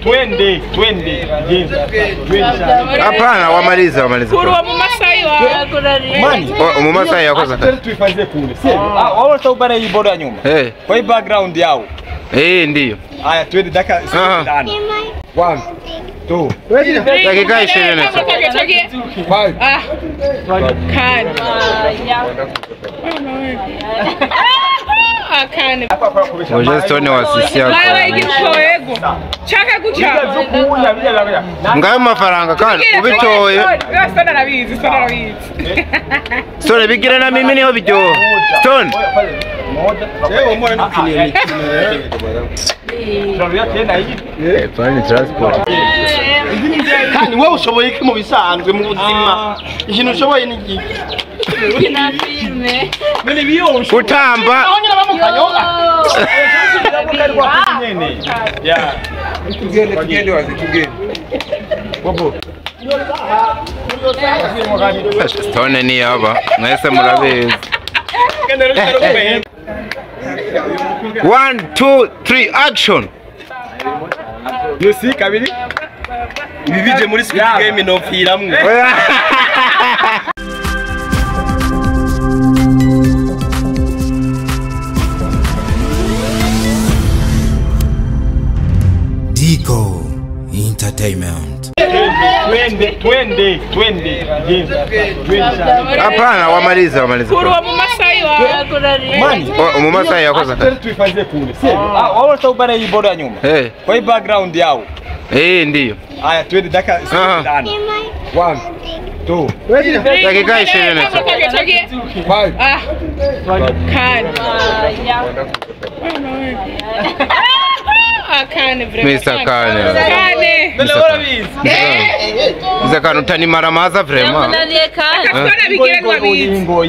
Twende twende. Hapana, wamaliza. Kurwa mu Masai wa Mani. Mu Masai yakoze kazi. Tuifanzie kule. Sio. Ah, wao wataubana hii boda nyuma. Eh. Kwa hii background yao. Eh, ndio. Haya, twende dakika 5. 1 2 Dakika 20. Ah. Kane. Kane. Oje Stone wa sisi yako. Chaka gucha. Ngayo mafaranga kandi ubitoye. Stone arabizi, Stone arabizi. Stone bigira na mimi niho bijyo. Stone. Wewe mbona nikukinia mikino? Eh, pani transport. Kandi wewe ushoboye iki mu bisanzwe mu buzima? Ikintu ushoboye ni iki? Kina filme. None biyo kutamba. Ya. Tugende wazi tugende. Bobo. Stone ni haba. Mwese murabizi. 1 2 3 action. Nusi kabiri. Ibi bije muri Squid Game no pfiramwe. Dico Entertainment. Twende twende. Hapana, wamaliza. Kurwa mu Masai wa Mani. Mu Masai yakoze kazi. Tuifanzie kule. Sio. Ah, wao wataubana hii boda nyuma. Eh. Kwa hii background yao. Eh, ndio. Haya, twende dakika 5. 1 2 Dakika 20. Ah. Kane. Kane. Mr. Kane. Kane. Mr. Kane utanimara maza vrema. Stone.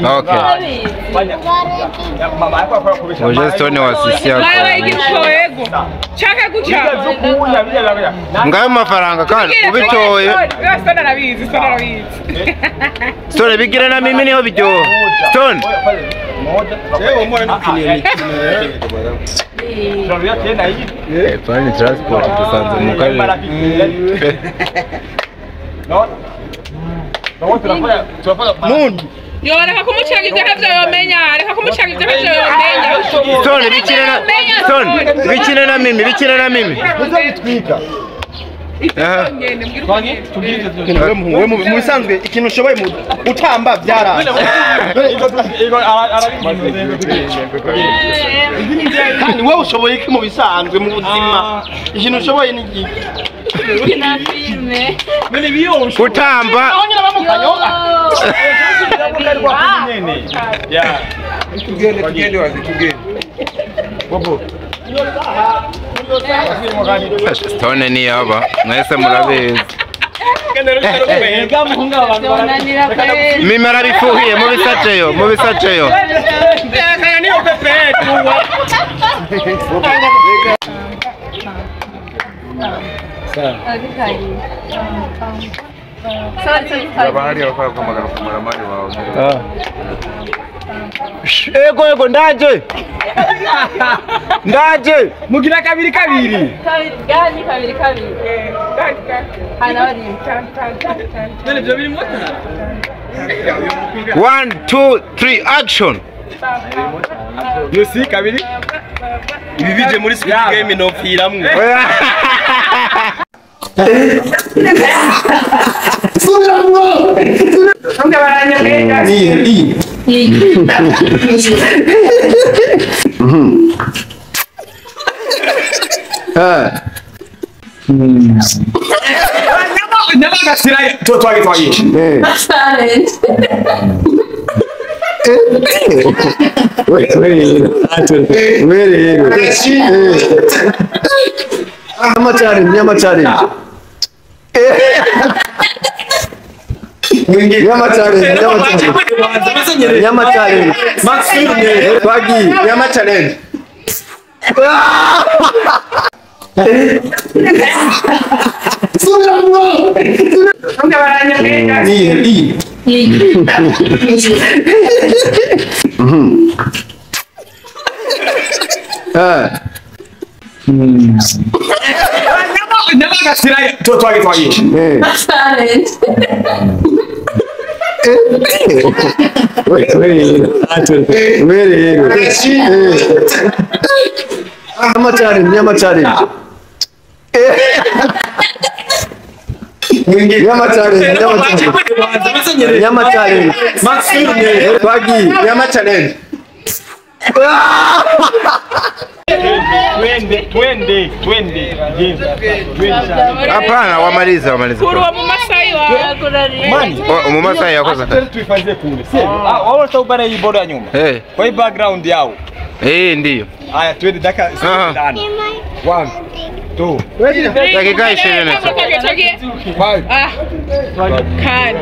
Okay. Oje Stone wa sisi yako. Chaka gucha. Ngayo mafaranga kandi ubitoye. Stone arabizi, Stone arabizi. Stone bigira na mimi niho bijyo. Stone. Wewe mbona nikukinia mikino? Eh, pani transport tusanze mu karere. Mundu. Yo reka kumucanga ibyo ntavyo yomenya, reka kumucanga ibyo ntavyo yomenya. Stone bikire na Stone bikire na mimi, bikire na mimi. Muzabitwika. Wewe mu bisanzwe ikintu ushoboye mu utamba byaraje. Kandi wewe ushoboye iki mu bisanzwe mu buzima? Ikintu ushoboye ni iki? Kina filme. None biyo kutamba. Ya. Tugende wazi tugende. Bobo. Stone ni haba. Mwese murabizi. Mimi arabifuhiye mubisaceyo, mubisaceyo. Ego ego ndaje. Ndaje. Mugira kabiri kabiri. Kabiri gani kabiri kabiri. Hana wari. None byo biri mota. 1 2 3 action. Nusi kabiri. Ibi bije muri Squid Game no pfiramwe. Nyama challenge. Hapana, wamaliza. Kurwa mu Masai wa. Mu Masai yakoze kazi. Tuifanzie kule. Sio. Wao wataubara hii boda nyuma. Kwa hii background yao. Ndio. Haya twende dakika 5. 1 2 dakika 20. Ah. Kane.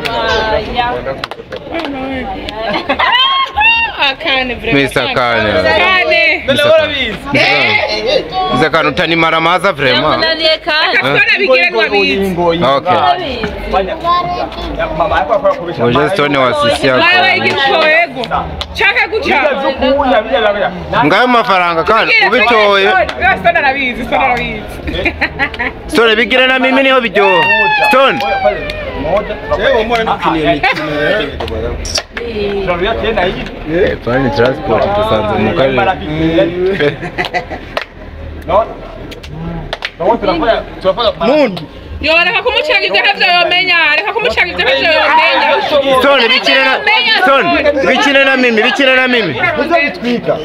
Kane Mr. Kane. Kane. Mr. Kane utani maramaza vrema. Okay. Stone wasisi yako. Ngayo mafaranga kandi ubitoye. Stone bigira na mimi niho bijyo. Stone. Pani transport tusanze mu karere. Yo reka kumucanga ibyo ntavyo yomenya, reka kumucanga ibyo ntavyo yomenya. Stone bikire na Stone bikire na mimi, bikire na mimi. Muzabitwika.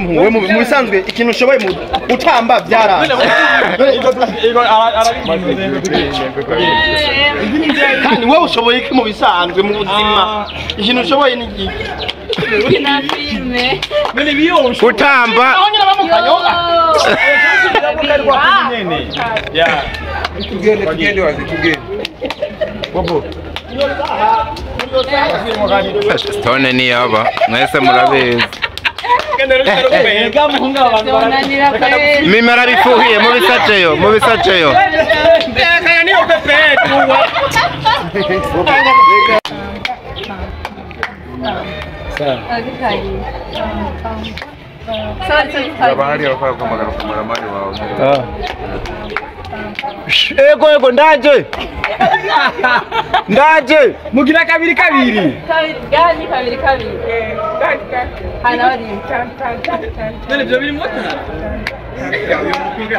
Wewe mu bisanzwe ikintu ushoboye mu utamba byara. Kandi wewe ushoboye iki mu bisanzwe mu buzima? Ikintu ushoboye ni iki? Kutamba. Stone ni yaba mwese murabizi. Mimi arabifuhiye mubisaceyo mubisaceyo. Ego ego ndaje. Ndaje mugira kabiri kabiri. Kabiri gani kabiri kabiri.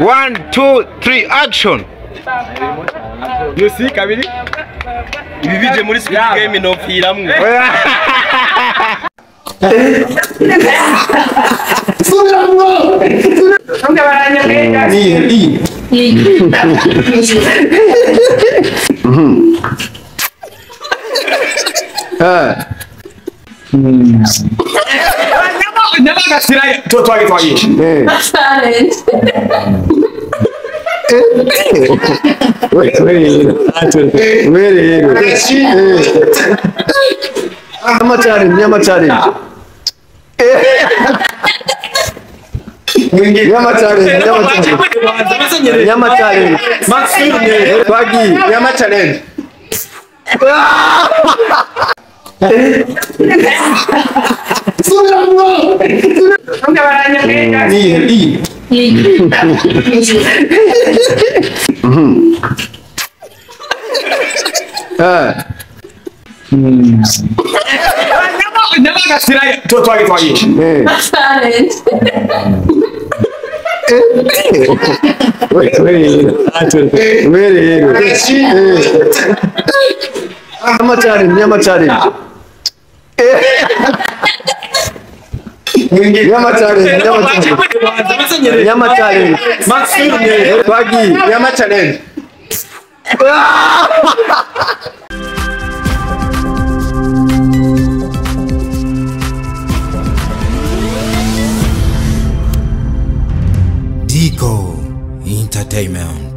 1 2 3 action. You see kabiri? Ibi bije muri Squid Game no pfiramwe. Dico Entertainment.